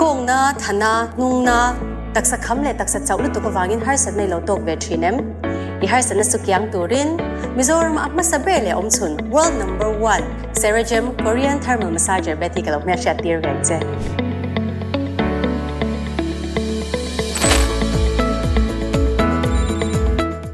Kawngna, thana, hnungna, taksa kham leh taksa chauh lutuk avangin harsatna i lo tawk ve thin em? I harsatna chu kiang turin Mizoram a hmasa ber leh awmchhun World Number One Ceragem Korean Thermal Massager bet hi ka lo hmelhriat tir reng che.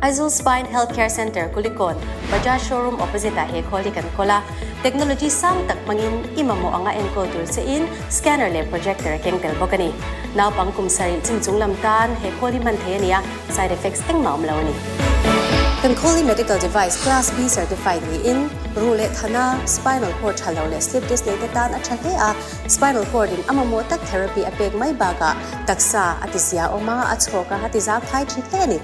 Aizawl Spine Health Care Centre, Kulikawn, Bajaj Showroom opposite ah he khawl hi kan kawl a. Technology sang tak hmangin i mamawh anga enkawl tur che in scanner leh projector a keng tel bawk a ni. Naupang kum sarih chin chung lam tan he khawl hi hman thei a ni a, side effects engmah awm lo a ni. Kan khawl hi medical device class B certified niin ruh leh thana, spinal cord tha lo leh slip disc nei te tan a tha hle a, spinal cord in a mamawh tak therapy a pek mai bakah taksa a ti zia awm a, a chhawk a, a ti zau thai thin hle a ni.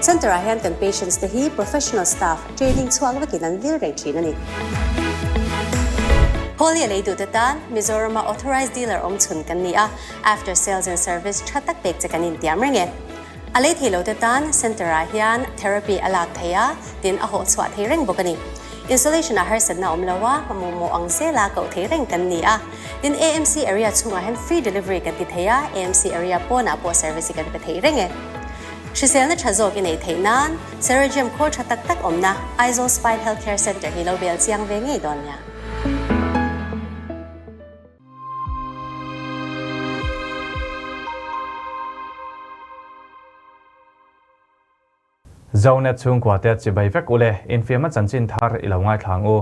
Centre ah hian kan patients te hi professional staff training chhuak vekin an vil reng thin a ni. Holy a lei duhte tan Mizorama authorized dealer awm chhun kan ni a, after sales and service tha tak pek che kan intiam reng e. A lei thei lote tan centre ah hian therapy a lak thei a, tin a hawh chhuah thei reng bawk a ni. Installation ah harsatna awm lo a, mamawh ang zela koh thei reng kan ni a. Tin AMC area chhungah hian free delivery kan ti thei a, AMC area pawnah pawh service hi kan pe thei reng e. Hriselna tha zawk i neih theih nan Ceragem khawl tha tak tak awmna Aizawl Spine Health Care Centre hi lo bel chiang ve ngei dawn nia. Zonet chhungkua te chibai vek ule, infiamna chanchin thar i lo ngaithla ang u.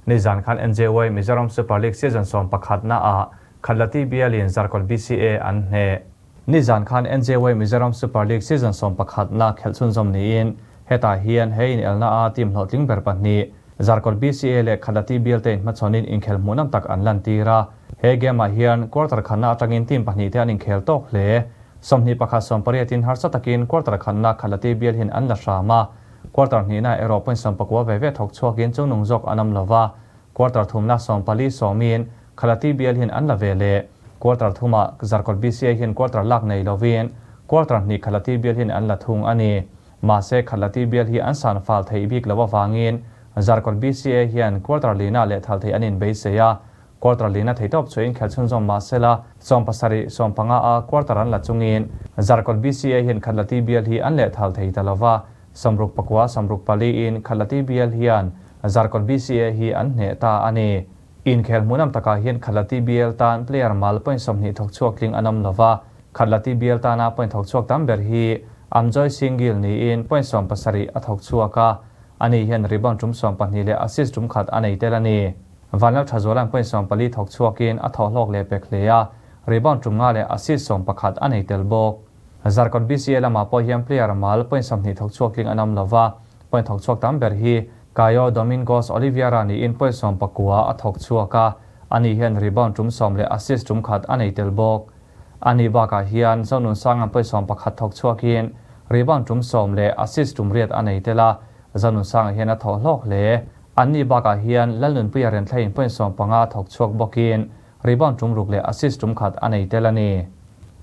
Nizan khan NJY Mizoram Super League season 11 na ah Khatlati bialin Zarkawt BCA an hneh. Nizan khan NJY Mizoram Super League season 11 na khelh chhunzawm niin hetah hian he inelna a team hlawhtling ber pahnih Zarkawt BCA leh Khatlati bial te inhmachhawnin inkhel hmuhnawm tak an lantir a. He game ah hian quarter khatna atangin team pahnih te an inkhel tawk hle. 21 18 in harsa takin quarter khatna Khatlati bial hian an la hram a. Quarter hnihna erawh point 19 ve ve thawk chhuakin chungnung zawk an awm lova. Quarter thumna 14 sawmin Khalati bial hian an la ve leh. Quarter thumah Zarkawt BCA hian quarter lak nei lovin quarter hnih Khalati bial hian an la thung a ni. Mahse Khalati bial hi an san fal theih bik loh avangin Zarkawt BCA hian quarter lina leh thal theih an inbeisei a. Quarter lina theitawp chu inkhelh chhunzawm mahsela 17 15 a quarter an la chungin Zarkawt BCA hian Khalati bial hi an leh thal thei ta lova. 69 64 in Khalati bial hian Zarkawt BCA hi an hneh ta a ni. Inkhel hmuhnawm takah hian Khalati bial tan player mal point 20 thawk chhuak tling an awm lova, Khalati bial tana point thawk chhuak tam ber hi Amjoy Singh niin point 17 a thawk chhuak a, ani hian rebound tum 12 leh assist tum khat a nei tel a ni. Vanlal Thazuala'n point 14 thawk chhuakin a thawh hlawk leh pek hle a, rebound tum nga leh assist 11 a nei tel bawk. Zarkawt BCA lamah pawh hian player mal point 20 thawk chhuak tling an awm lova, point thawk chhuak tam ber hi Caio Domingos Oliveira niin point 19 a thawk chhuak a, ani hian rebound tum 10 leh assist tum khat a nei tel bawk. Ani bakah hian Zonunsanga'n point 11 thawk chhuakin rebound tum 10 leh assist tum riat a nei tel a, Zonunsanga hian a thawh hlawk hle. Anni bakah hian Lalnunpuia Renthlaiin point 15 thawk chhuak bawkin rebound tum ruk leh assist tum khat a nei tel a ni.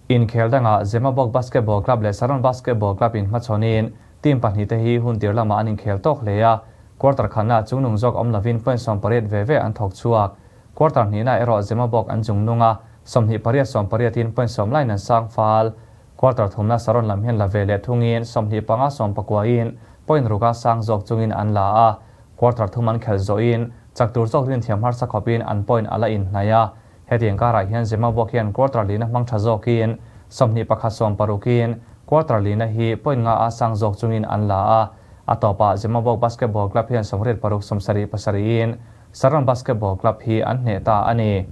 Inkhel dangah Zemabawk Basketball Club leh Saron Basketball Club in hmachhawnin team pahnih te hi hun tir lamah an inkhel tawk hle a, quarter khatna chungnung zawk awm lovin point 18 ve ve an thawk chhuak. Quarter hnihna erawh Zemabawk an chungnung a, 28 18 in point 10 laiin an sang fal. Quarter thumna Saron lam hian la ve leh thungin 25 19 in point ruka sang zawk chungin an la a, quarter thum an khelh zawhin chak tur zawk rin thiam harsa khawpin an point a la inhnaih a. Hetiang karah hian Zemabawk hian quarter lina hmang tha zawkin 21 16 in quarter lina hi point nga a sang zawk chungin an la a. A tawpah Zemabawk Basketball Club hian 86 77 in Saron Basketball Club hi an hneh ta a ni.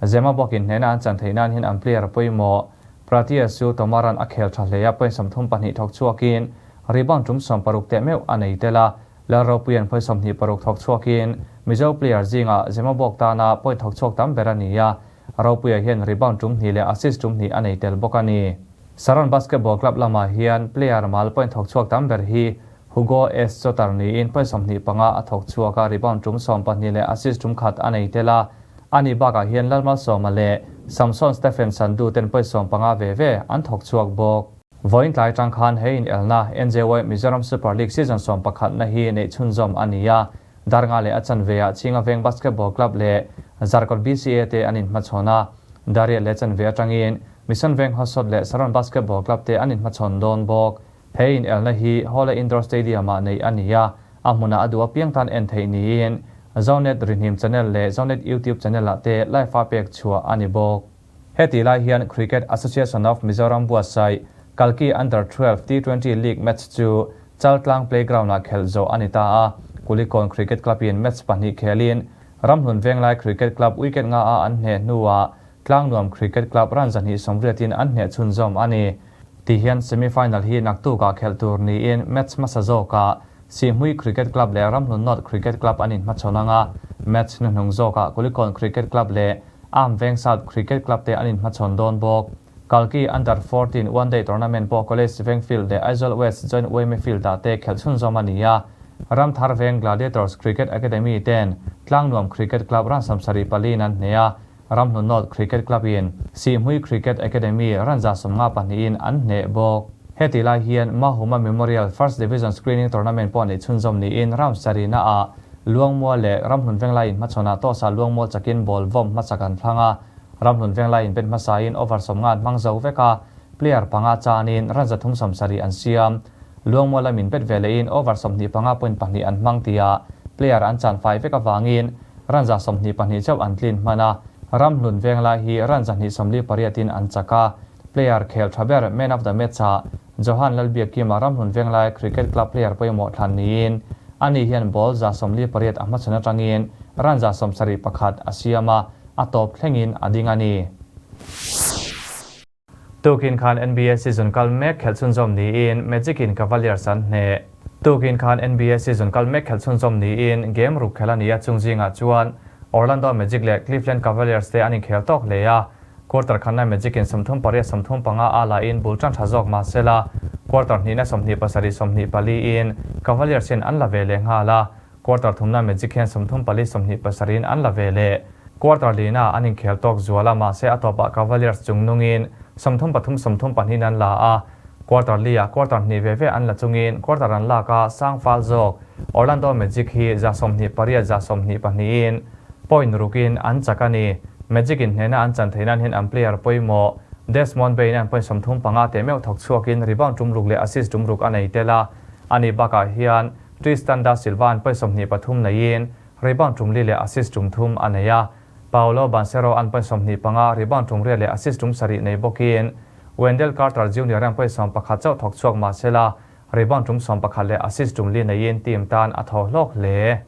Zemabawkin hnehna an chan theih nan hian an player pawimawh Pratiya chu Tomaran a khel tha hle a, point 32 thawk chhuakin rebound tum 16 teh meuh a nei tel a. Lalropuian point 26 thawk chhuakin Mizo player zingah Zemabawk tana point thawk chhuak tam ber a ni a, Ropuia hian rebound tum hnih leh assist tum hnih a nei tel bawk a ni. Saron Basketball Club lamah hian player mal point thawk chhuak tam ber hi Hugo S. Chotar niin point 25 a thawk chhuak a, rebound tum 12 leh assist tum khat a nei tel a. Ani bakah hian Lalmalsawma leh Samson Stephen Sandu ten point 15 ve ve an thawk chhuak bawk. Vawiin tlai tang khan he inelna NJY Mizoram Super League season 11 na hi neih chhunzawm a ni a, Darnga leh a chanveah Chhinga Veng Basketball Club leh Zarkawt BCA te an inhmachhawn a, Dariat leh chanve atangin Mission Veng Hawsawt leh Saron Basketball Club te an inhmachhawn dawn bawk. He inelna hi Hawla Indoor Stadium-ah neih a ni a, a hmunah a duh apiang tan en theih niin Zonet Rihnim Channel leh Zonet YouTube Channel-ah te live-a pek chhuah a ni bawk. Heti lai hian Cricket Association of Mizoram buatsaih Kalki Under 12 T20 League match chu Chaltlang Playground-ah khelh zawh a ni ta a, Kulikawn Cricket Club-in match pahnih khelin Ramhlun Venglai Cricket Club wicket nga a an hneh hnuah Tlangnuam Cricket Club run 280 in an hneh chhunzawm a ni. Ti hian semi-final hi naktukah khelh tur niin match hmasa zawkah Sihhmui Cricket Club leh Ramhlun North Cricket Club an inhmachhawn ang a, match hnuhnung zawkah Kulikawn Cricket Club leh Arm Veng South Cricket Club te an inhmachhawn dawn bawk. Kalki Under 14 One Day Tournament pawh College Veng Field leh Aizawl West Joint Uaime Field-ah te khelh chhunzawm a ni a, Ramthar Veng Gladiators Cricket Academy ten Tlangnuam Cricket Club run 74 in an hneh a, Ramhlun North Cricket Club-in Sihhmui Cricket Academy run 52 in an hneh bawk. Heti lai hian Mahuma Memorial First Division Screening Tournament pawh neih chhunzawm niin round sarihna-ah Luangmual leh Ramhlun Venglai inhmachhawnah tawsa Luangmual chakin ball vawm hmasak an thlang a, Ramhlun Venglai inbet hmasain over 50 an hmang zo vek a, player panga chanin run 370 an siam. Luangmual lam inbet ve lehin over 25.2 an hmang tia player an chan fai vek avangin run 22 chauh an tlin hman a, Ramhlun Venglai hi run 248 in an chak a, player khel tha ber man of the match-ah Johan Lalbiakima Ramhlun Venglai Cricket Club player pawimawh thlan niin ani hian ball 48 a hmachhawn atangin run 71 a siam a, a tawp thlengin a ding a ni. Tukin khan NBA season kal mek khelh chhunzawm niin Magic in Cavaliers an hneh. Tukin khan NBA season kal mek khelh chhunzawm niin game ruk khelh a ni a, chung zingah chuan Orlando Magic leh Cleveland Cavaliers te an inkhel tawk hle a, quarter khanna Magic in 38 35 a la in bul tan tha zawk mah sela, quarter hnihna 27 24 in Cavaliers hian an la ve leh nghal a, quarter thumna Magic hian 34 27 in an la ve leh. Quarter lina an inkhel tawk zual a, mahse a tawpah Cavaliers chung nungin 33 32 an la a, quarter li-ah quarter hnih ve ve an la chungin quarter an lak a, sang fal zawk Orlando Magic hi 28 22 in point rukin an chak a ni. Magic in hnehna an chan theih nan hian an player pawimawh Desmond Bane an point 35 teh meuh thawk chhuakin rebound tum ruk leh assist tum ruk a nei tel a, ani bakah hian Tristan da Silva an point 23 neiin rebound tum li leh assist tum thum a nei a, Paolo Banchero an point 25 rebound tum riat leh assist tum sarih nei bawkin Wendell Carter Junior an point 11 chauh thawk chhuak mah sela rebound tum 11 leh assist tum li neiin team tan a thaw hlawk hle.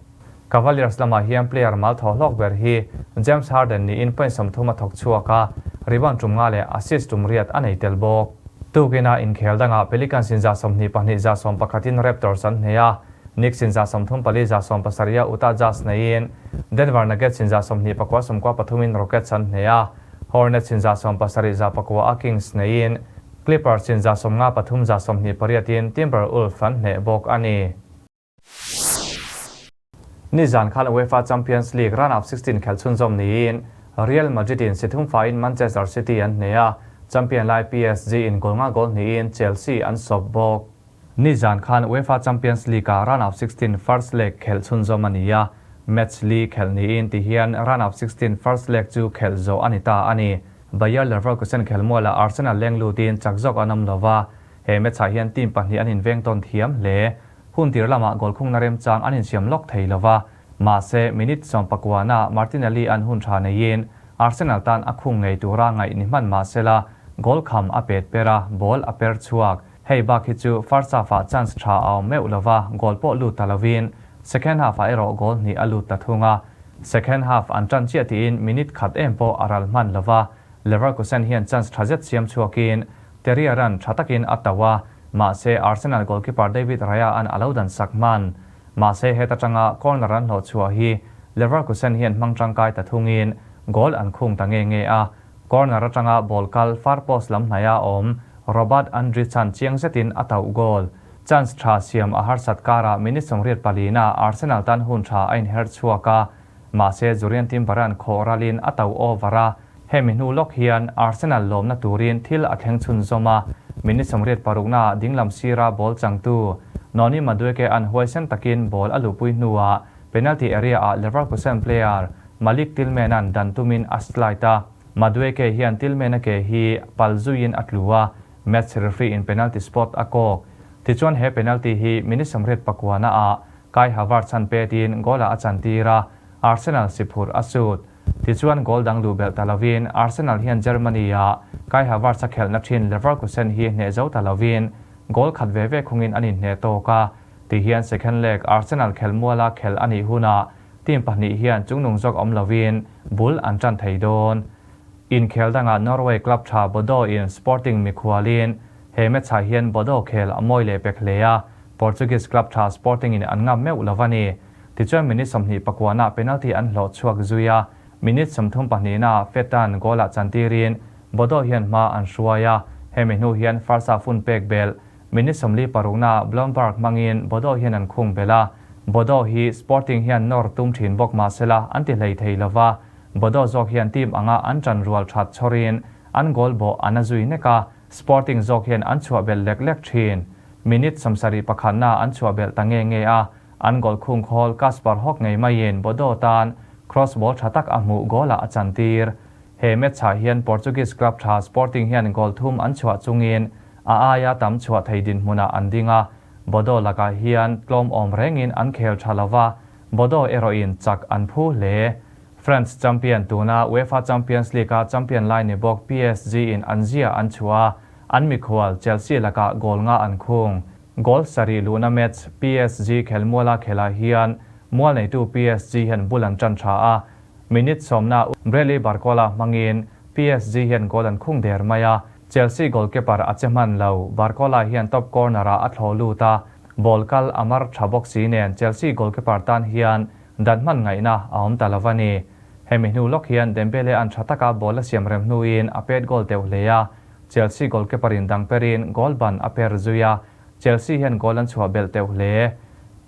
Cavaliers lamah hian player mal thaw hlawk ber hi James Harden niin point 30 a thawk chhuak a, rebound tum nga leh assist tum riat a nei tel bawk. Tukina inkhel dangah Pelicans in 22 11 in Raptors an hneh a, Knicks in 34 70 a Utah Jazz neiin Denver Nuggets in 29 93 in Rockets an hneh a, Hornets in 70 9 a Kings neiin Clippers in 53 28 in Timberwolves an hneh bawk a ni. Nizan khan UEFA Champions League round of 16 khelh chhunzawm niin Real Madrid in si thum faiin Manchester City an hneh a, champion lai PSG in goal nga goal hnihin Chelsea an sawp bawk. Nizan khan UEFA Champions League ah round of 16 first leg khelh chhunzawm a ni a, match li khelh niin ti hian round of 16 first leg chu khelh zawh a ni ta a ni. Bayer Leverkusen khelmualah Arsenal leng lutin chak zawk an awm lova, he match ah hian team pahnih an inveng tawn thiam hle. Hun tir lamah goal khungna remchang an insiam lawk thei lova, mahse minute 19 na Martinelli an hun tha neiin Arsenal tan a khung ngei tura ngaih ni hman mahsela goal kham a pet per a, ball a per chhuak. Hei bak hi chu first half ah chance tha a awm meuh lova, goal pawh lut ta lovin second half ah erawh goal hnih a lut ta thung a. Second half an tan chiah tiin minute khat em pawh a ral hman lova, Leverkusen hian chance tha zet siam chhuakin Terrier-a'n tha takin a tauh a, mahse Arsenal goalkeeper David Raya an a lo dan sak hman. Mahse heta tanga corner an hlawh chhuah hi Leverkusen hian hmang tangkai ta thungin goal an khung ta nge nge a, corner atanga ball kal far post lam hnaia awm Robert Andrich chan chiang zetin a tauh goal. Chance tha siam a harsat karah minute 84 na Arsenal tan hun tha a inher chhuak a, mahse Jurrien Timber-a'n khawh ralin a tauh over a, hemi hnu lawk hian Arsenal lawmna turin thil a thleng chhunzawm a, minute 86 na dinglam sira ball changtu Noni Madueke an huaisen takin ball a luhpui hnuah penalty area ah Leverkusen player Malik Tillman-a'n dan tumin a slide a. Madueke hian Tillman-a ke hi pal zuiin a tlu a, match referee in penalty spot a kawk. Tichuan he penalty hi minute 89 na ah Kai Havertz an petin goal-ah a chantir a, Arsenal si phurh a sut. Tichuan goal dang luh belh ta lovin Arsenal hian Germany-ah Kai Havertz a khelhna thin Leverkusen hi hneh zo ta lovin goal khat ve ve khungin an inhneh tawk a. Tihian second leg Arsenal khelmuala khelh a nih hunah team pahnih hian chungnung zawk awm lovin bul an tan thei dawn. Inkhel dangah Norway club tha Bodo in Sporting mikhualin he match-ah hian Bodo khel a mawi leh pek hle a, Portuguese club tha Sporting in an ngam meuh lo a ni. Tichuan minute 29 ah penalty an hlawh chhuak zui a, minute 32 ah Fetan goal-ah chantirin Bodo hian hma an hruai a, hemi hnu hian first half hun pek belh minute 56 naah Blomberg hmangin Bodo hian an khung belh a, Bodo hi Sporting hian nawr tum thin bawk mahsela an ti hlei thei lova, Bodo zawk hian team anga an tan rual that chhawrin an goal bawh an a zui nek a, Sporting zawk hian an chhuah belh lek lek thin. Minute 71 na an chhuah belh ta nge nge a, an goal khung khawl Kasper Hawk ngei maiin Bodo tan cross ball tha tak a hmuh goal-ah a chantir. He match-ah hian Portuguese club tha Sporting hian goal thum an chhuah chungin a aia tam chhuah thei dinhmunah an ding a, Bodo lakah hian tlawm awm rengin an khel tha lova, Bodo erawhin chak an phu hle. France champion tuna UEFA Champions League-a champion lai ni bawk PSG in an zia an chhuah a, an mikhual Chelsea lakah goal nga an khung. Goal sarih luhna match PSG khelmuala khelah hian mual neitu PSG hian bul an tan tha a, minute 10 Bradley Barcola hmangin PSG hian goal an khung der mai a, Chelsea goalkeeper a che hman lo. Barcola hian top corner-ah a thlo lut a, ball kal a mar tha bawk si nen Chelsea goalkeeper tan hian dan hman ngaihna a awm ta lo a ni. Hemi hnu lawk hian Dembele an tha taka ball a siam rem hnuin a pet goal teuh hle a, Chelsea goalkeeper in dang perin goal ban a per zui a, Chelsea hian goal an chhuah belh teuh hle.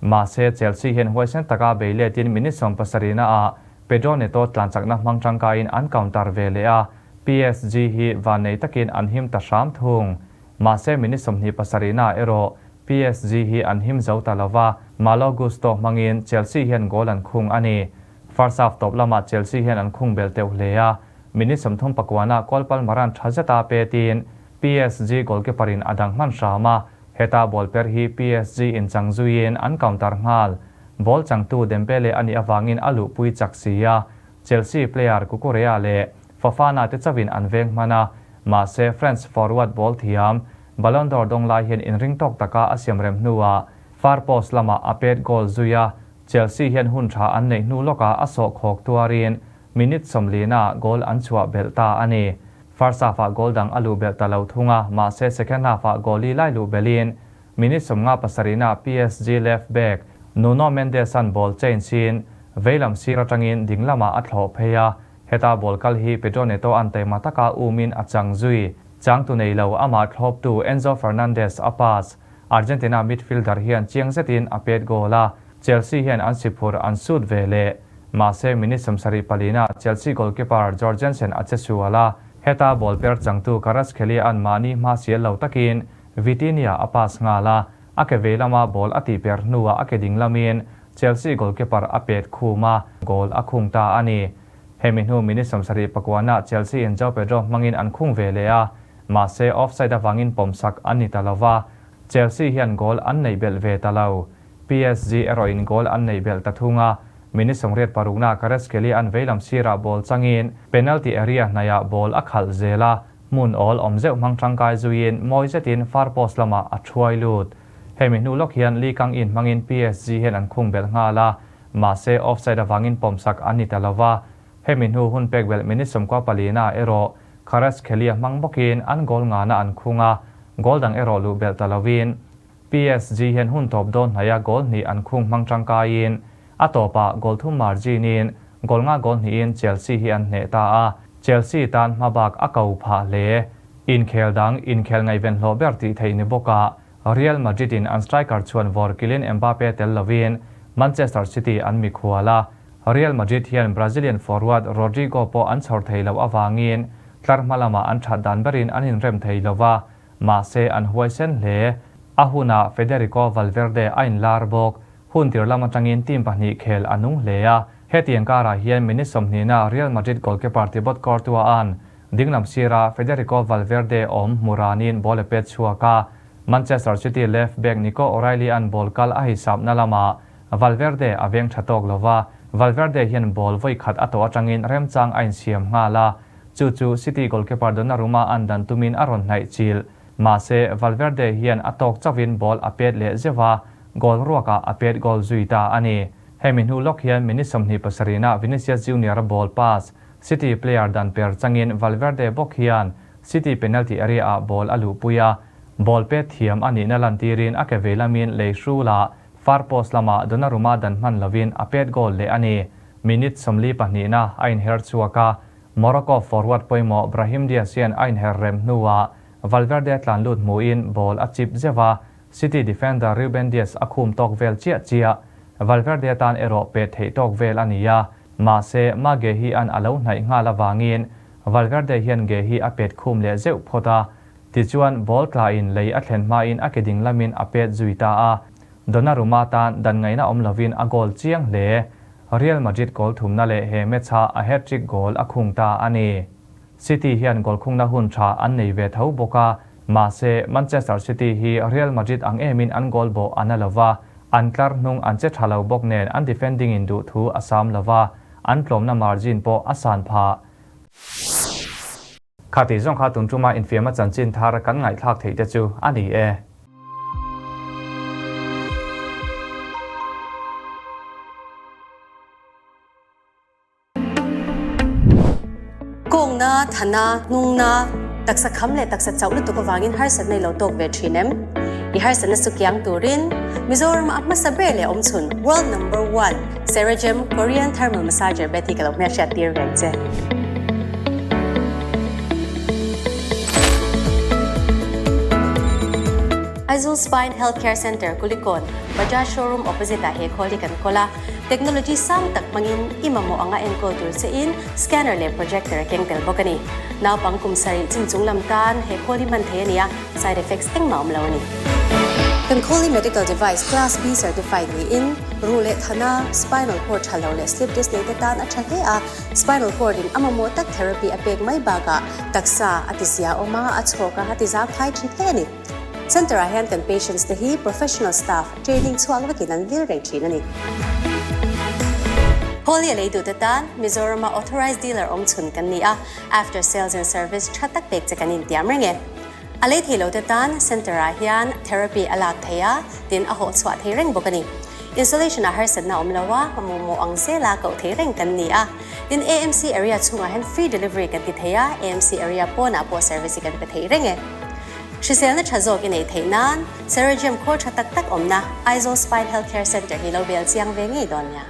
Mahse Chelsea hian huaisen taka bei letin minute 70 na ah Pedro Neto tlanchakna hmang tangkain an counter ve leh a, PSG hi van nei takin an him ta hram thung. Mahse minute 27 na erawh PSG hi an him zo ta lova, Malo Gusto hmangin Chelsea hian goal an khung a ni. First half tawp lamah Chelsea hian an khung bel teuh hle a, minute 39 ah Cole Palmer-a'n tha zeta petin PSG goalkeeper in a dang hman hram a, heta ball per hi PSG in chang zuiin an counter nghal. Ball changtu Dembele ani awangin a luhpui chak si a, Chelsea player Cucurella leh Fofana te chawin an veng hman a, mahse France forward ball thiam Ballon d'Or dawng lai hian inring tawk taka a siam rem hnuah far post lamah a pet goal zui a, Chelsea hian hun tha an neih hnu lawkah a sawh khawk tuarin minute 40 ah goal an chhuah belh ta a ni. First half-ah goal dang a luh belh ta lo thung a, mahse second half-ah goal li lai luh belhin minute 57 na PSG left back Nuno Mendes an ball change in veilam sir atangin ding lamah a thlawh phei a, heta ball kal hi Pedro Neto an taima taka umin a chang zui. Chang tu nei lo amah thlawp tu Enzo Fernandez a pass. Argentina midfielder hian chiang zetin a pet goal a, Chelsea hian an si phur an sut ve leh. Mahse minute 74 na Chelsea goalkeeper Jorgensen a che sual a, heta ball per changtu Kvaratskhelia an mahni hma sial lo takin Vitinha a pass nghal a, a ke veilama ball a ti per hnuah a ke ding lamin Chelsea goalkeeper a pet khum a, goal a khung ta a ni. Hemi hnu minute 79 na Chelsea in João Pedro hmangin an khung ve leh a, mahse offside awangin pawmsak an ni ta lova, Chelsea hian goal an nei belh ve ta lo. PSG erawhin goal an nei belh ta thung a, minute 86 na Kvaratskhelia an veilam sirah ball changin penalty area hnaiah ball a khalh zel a, hmun awl awm zeuh hmang tangkai zuiin mawi zetin far post lamah a thuai lut. Hemi hnu lawk hian Lee Kang In hmangin PSG hian an khung belh nghal a, mahse offside awangin pawmsak an ni ta lova. Hemi hnu hun pek belh minute 94 na erawh Kvaratskhelia hmang bawkin an goal nga na an khung a, goal dang erawh luh belh ta lovin PSG hian hun tawp dawn hnaia goal hnih an khung hmang tangkaiin a tawpah goal thum margin in goal nga goal hnihin Chelsea hi an hneh ta a, Chelsea tan hmabak a ko phah hle. Inkhel dang inkhel ngaihven hlawh ber tih theih ni bawkah Real Madrid in an striker chuan vor Kylian Mbappe tel lovin Manchester City an mikhual a, Real Madrid hian Brazilian forward Rodrigo pawh an chhawr thei lo awangin tlar hma lamah an that dan berin an inrem thei lova, mahse an huaisen hle. A hunah Federico Valverde a inlar bawk. Hun tir lam atangin team pahnih khel a nung hle a. Hetiang karah hian minute 20na Real Madrid goalkeeper Thibaut Courtois-a'n dinglam sira Federico Valverde awm hmu ranin ball a pet chhuak a, Manchester City left back Nico O'Reilly-a'n ball kal a hisapna lamah Valverde a veng tha tawk lova, Valverde hian ball vawi khat a tawh atangin remchang a insiam nghal a, chu chu City goalkeeper Donnarumma-a'n dan tumin a rawn hnaih chilh. Mahse, Valverde hian a tawk chauhin ball a pet leh zeuh a, goal ruakah a pet goal zui ta a ni. Hemi hnu lawk hian minute 27 ah Vinicius Junior-a ball pass City player dan per changin Valverde bawk hian City penalty area ah ball a luhpui a, ball pet thiam a nihna lantirin a ke vei lamin lei hrulah far post lamah Donnarumma dan hman lovin a pet goal leh a ni. Minute 42 na a inher chhuak a, Morocco forward pawimawh Brahim Diaz hian a inher rem hnuah Valverde tlan lut hmuhin ball a chip zeuh a, City defender Ruben Dias a khum tawk vel chiah chiah. Valverde tan erawh pet theih tawk vel a ni a, mahse Mage hi an a lo hnaih nghal avangin Valverde hian ge hi a pet khum leh zeuh phawt a. Tichuan ball tlain lei a thlen hmain a ke ding lamin a pet zui ta a. Donnarumma tan dan ngaihna awm lovin a goal chiang hle. Real Madrid goal thumna leh he match-a a hat-trick goal a khung ta a ni. City hian goal khungna hun tha an nei ve tho bawk a, mahse Manchester City hi Real Madrid ang emin an goal bawh a na lova, an tlar hnung an che tha lo bawk nen an defending in duh thu a sam lova, an tlawmna margin pawh a san phah. Kha tih zawng kha tun tuma infiamna chanchin thar kan ngaihthlak theih te chu a ni e. Kawngna, thana, hnungna, taksa kham leh taksa chauh lutuk avangin harsatna i lo tawk ve thin em? I harsatna chu kiang turin Mizoram a hmasa ber leh awmchhun World Number One Ceragem Korean Thermal Massager Betty ka lo hmelhriat tir reng che. Aizawl Spine Healthcare Centre, Kulikawn, Bajaj Showroom opposite ah he khawl hi kan kawl a. Technology sang tak hmangin i mamawh anga enkawl tur che in scanner leh projector a keng tel bawk a ni. Naupang kum sarih chin chung lam tan he khawl hi hman thei a ni a, side effects engmah awm lo a ni. Kan khawl hi medical device class B certified niin ruh leh thana, spinal cord tha lo leh slip disc nei te tan a tha hle a, spinal cord in a mamawh tak therapy a pek mai bakah taksa a ti zia awm a, a chhawk a, a ti zang phai thin hle a ni. Centre ah hian kan patients te hi professional staff training chhuak vekin an vil reng thin a ni. Holi a lei duhte tan Mizoram a authorized dealer awm chhun kan ni a, after sales and service tha tak pek che kan intiam reng e. A lei thei lo te tan centre ah hian therapy a lak thei a, tin a hawh chhuah thei reng bawk a ni. Installation ah harsatna awm lo a, mamawh ang zela koh thei reng kan ni a. Tin AMC area chhungah hian free delivery kan ti thei a, AMC area pawnah pawh service hi kan pe thei reng e. Hriselna tha zawk i neih theih nan Ceregium khawl tha tak tak awmna Aizawl Spine Health Care Centre hi lo bel chiang ve ngei dawn nia.